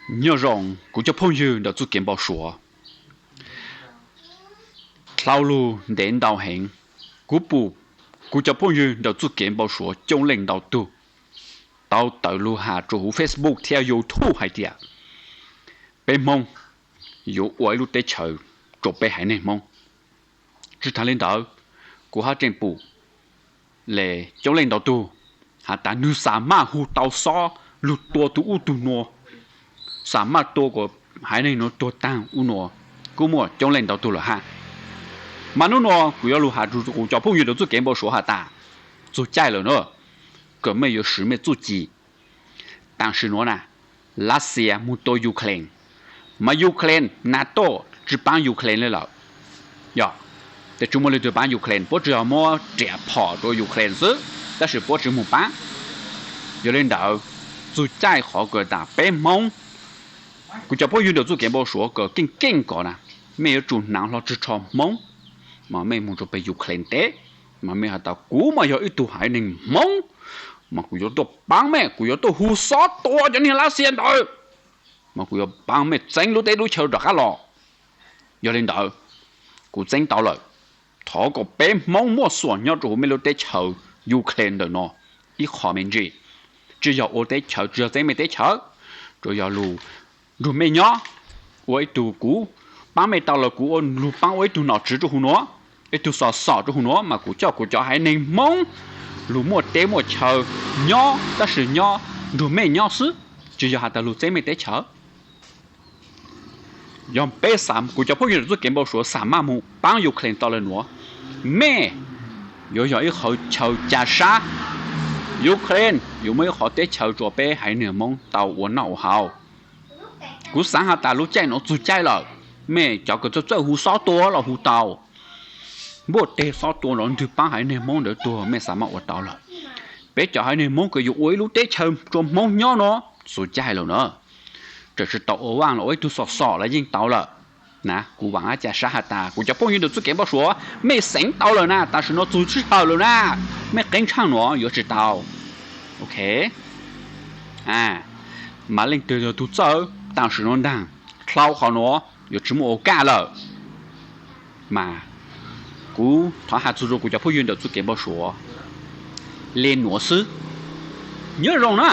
Nyob zoo kuv cov phooj ywg ntawm txuj kev npau suav. Dlhau lug ntev ntau heev, kuv pum kuv cov phooj ywg ntawm txuj kev npau suav coob leej ntau tug tau tawm lug has rua huv Facebook thiab YouTube hais tias peb Hmoob yuav ua ib lub teb chaws rua peb haiv neeg Hmoob. Tsi taag le ntawd, kuv hab tseem pum le coob leej ntau tug has tas nwg xam maj hu tau xob lug tua tug ub tug nuav, xam maj tua kuas haiv neeg nuav tuag taag ub nuav, kuj muaj coob leej ntau tug lawm hab. Mas nub nuav kuv yuav lug has rua kuv cov phooj ywg ntawm txuj kev npau suav has tas txug caij lawm na, kws mej yuav swv mej txuj ci. Tam sim nuav na, Lav Xias moog tua Ukraine, mas Ukraine, NATO tsi paab Ukraine le lawm. Yog, tsi muaj leej twg paab Ukraine, puab tsi yog muab riam phom rua Ukraine xwb, tab sis puab tsi moog paab. Yog le ntawd, txug caij qhov kws tas peb Hmoob, kuv cov phooj ywg ntawm txuj kev npau suav kws keej keej ko na, mej yuav tsum hnav hlo tsig rho Hmoob, mas mej moog rua peg Ukraine teb, mas mej has tas kuv mas yog ib tug haiv neeg Hmoob, mas kuv yuav tuaj paab mej, kuv yuav tuaj hu xob tua cov neeg Lav Xias ntawd, mas kuv yuav paab mej txeeb lub teb lub chaw rov qab los. Yog le ntawd, kuv txeeb tau lawm, thov kom peb Hmoob muaj xuam nyob rua huv mej lub teb chaws Ukraine ntawm no ib qho me ntsis. Tsi yog ua teb chaws, tsi yog txeeb mej teb chaws, tsuas yog lug nrug mej nyob, ua ib tug kuv paab mej tau lawm, kuv ua lug paab ua ib tug nom tswv rua huv nuav, ib tug xom xom rua huv nuav, mas kuv coj kuv cov haiv neeg Hmoob lug muaj teb muaj chaw nyob, tab sis nyob nrug mej nyob xwb, tsi yog has tas lug txeeb mej teb chaws. Yog peb, kuv cov phooj ywg ntawm txuj kev npau suav xam maj moog paab Ukraine tau le nuav, mej yuav yog ib qhov chaw ca sab. Ukraine yuav muaj ib qhov teb chaws rua peb haiv neeg Hmoob tau ua noj ua haus. Kuv xaav has tas lub caij nuav txug caij lawm, mej cov kws txawj txawj hu xob tua los hu tau, npuaj teg xob tua los ntwg paab haiv neeg Hmoob ntawd tuag mej xam maj ua tau lawm. Peb cov haiv neeg Hmoob kws yuav ua ib lub teb chaws rua Hmoob nyob nuav txug caij lawm na. Tseem tsi tau ua vaaj los ua ib tug xom xom los yeej tau lawm. Na kuv vaam ab ca sab has tas kuv cov phooj ywg ntawm txuj kev npau suav, mej xeev tau lawm na, tam sim nuav txug sij hawm lawm na, mej qeeb tshaaj nuav yuav tsi tau. Ok, mas leej twg yog tug txawj, tam sim nuav ntaag, dlhau qhov nuav yuav tsi muaj ua kaj lawm. Mas kuv thov has txug rua kuv cov phooj ywg ntawm txuj kev npau suav le nuav xwb. Nyob zoo na.